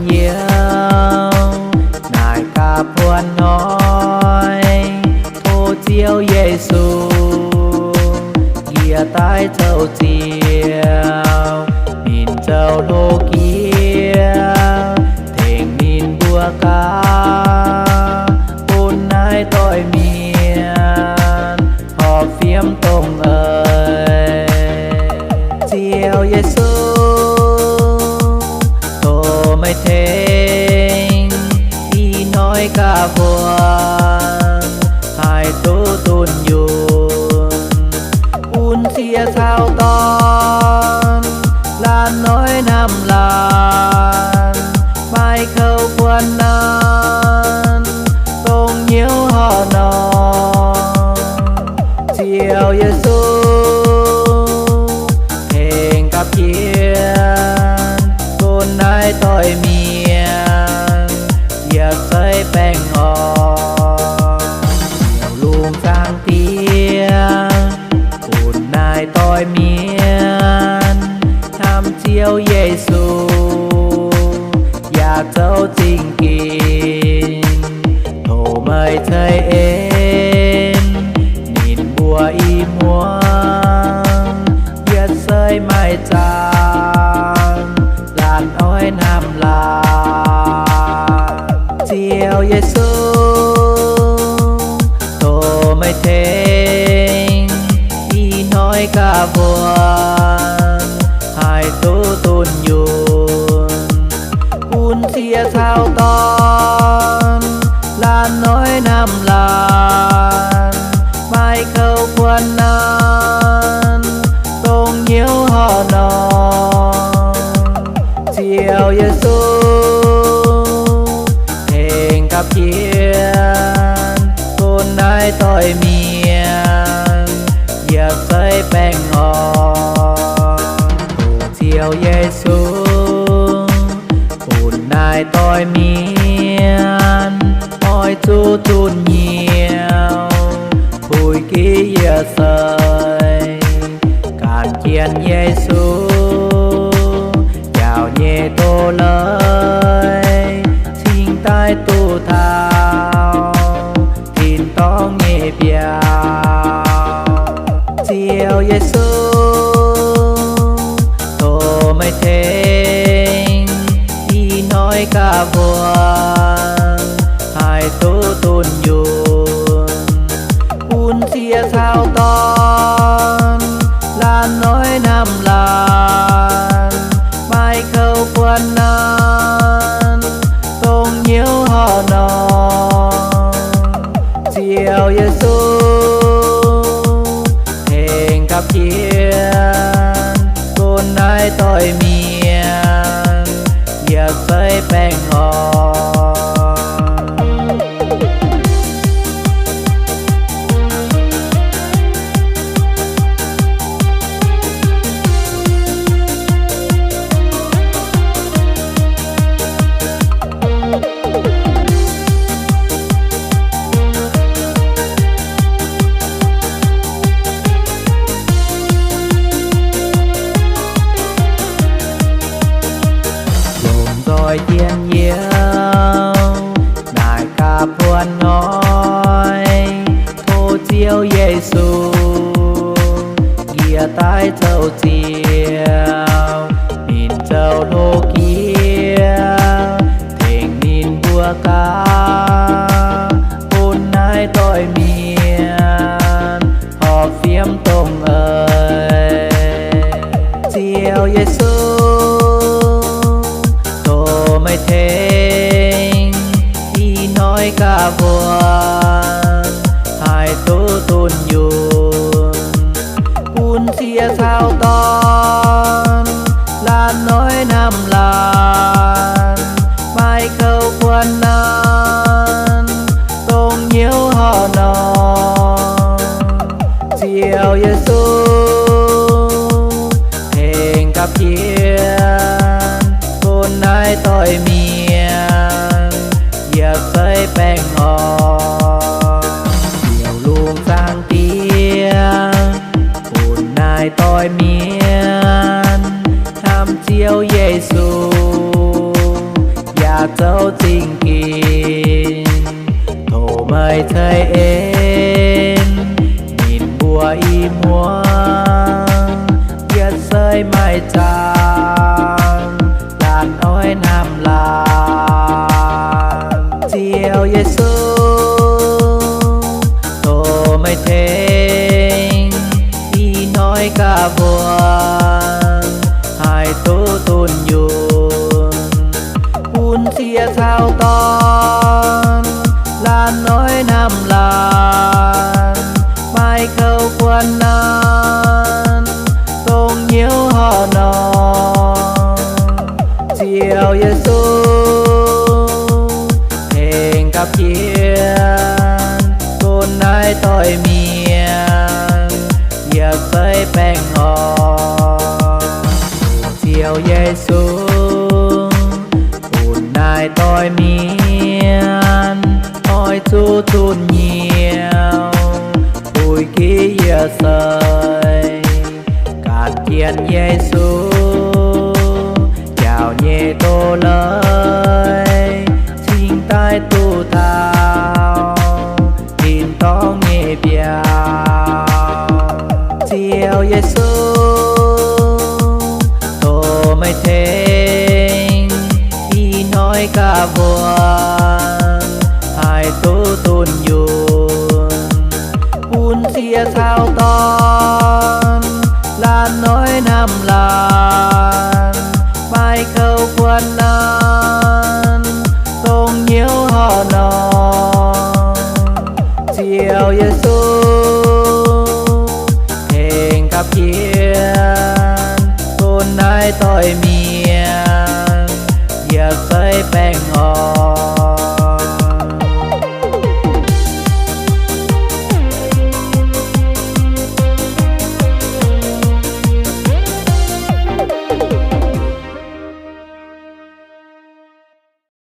Yie naaic gaax buonc hnoi, tov Ziouv Yesu, yie daaih zoux Ziouv, ninh zoux hlo jiex, tengx ninh mbuo gaax, bun naaiv doic mienh horpc fiem dongh eix. Ziouv Yesu, tov meih tengx ih hnoi gaax buonc haih duqv dunh yunh, bun cie caux dorn, laanh noic hnamv laanh, maaih kouv buonc nanv, dongh nyouz horc nor. Ziouv Yesu, tengx gapv jienv bun naaiv doic mienh yietc seix baengh orn. Ziouv lungh zaangc Diex, bun naaiv doic mienh hnamv Ziouv Yesu yaac zoux zingh ginx. Tov meih ceix en ninh mbuo i muangx, yietc seix maaih zaangc laanh noic hnamv laanh. Ziouv Yesu, tov meih tengx ih hnoi gaax buonc haih duqv dunh yunh, bun cie caux dorn, laanh noic hnamv laanh, maaih kouv buonc nanv, dongh nyouz horc nor. Ziouv Yesu, tengx gapv jienv bun naaiv doic mienh yietc seix baengh orn. Ziouv Yesu, bun naaiv doic mienh oix zuqc dunh nyouz, puix giv yietc seix, gan jienv Yesu njaaux nyei doz-leiz, cingx daaih duqv taux tin-dorngh nyei mbiauh. Ziouv Yesu, tov meih tengx ih hnoi gaax mbuo haih duqv dunh yunh, bun cie caux dorn, laanh noic hnamv laanh, maaih kouv buonc nanv, dongh nyouz horc nor. Ziouv Yesu, tengx gapv jienv bun naaiv doic mienh yietc seix baengh orn. Longc nzoih jien youh naaic gaax buonc hnoi, tov Ziouv Yesu, yie daaih zoux Ziouv, ninh zoux hlo jiex, tengx ninh mbuo gaax, bun naaiv doic mienh horpc fiem dongh eix. Ziouv Yesu, tov meih tengx ih hnoi gaax mbuo haih duqv dunh yunh, bun cie caux dorn, laanh noic hnamv laanh, maaih kouv buonc nanv, dongh nyouz horc nor. Ziouv Yesu, tengx gapv jienv bun naaiv doic mienh yietc seix baengh orn. Ziouv lungh zaangc Diex, bun naaiv doic mienh hnamv Ziouv Yesu, yaac zoux zingh ginx. Tov meih ceix en ninh mbuo i hmuangv, yietc seix maaih zaangc laanh oix hnamv laanh. Ziouv Yesu, tov meih tengx ih hnoi gaax mbuo haih duqv dunh yunh bun cie caux dorn laanh oix hnamv laanh, maaih kouv kuonx nanv, dongh nyouz horqc norm. Ziouv Yesu, tengx gapv jienv bun naaiv doix mienh yietc seix baengh orn. Ziouv Yesu, bun naaiv doix mienh oix zuqc dunh nyouz, puix giv yietc seix. Gapv jienv Yesu njaaux nyei doz-leiz cingx daaih duqv taux tin-dorngh nyei mbiauh. Ziouv Yesu, tov meih tengx ih hnoi gaax mbuo haih duqv dunh yunh bun cie caux dorn laanh oix hnamv laanh, maaih kouv kuonx nanv, dongh nyouz horqc norm. Ziouv Yesu, tengx gapv jienv bun naaiv doix mienh yietc seix baengh orn.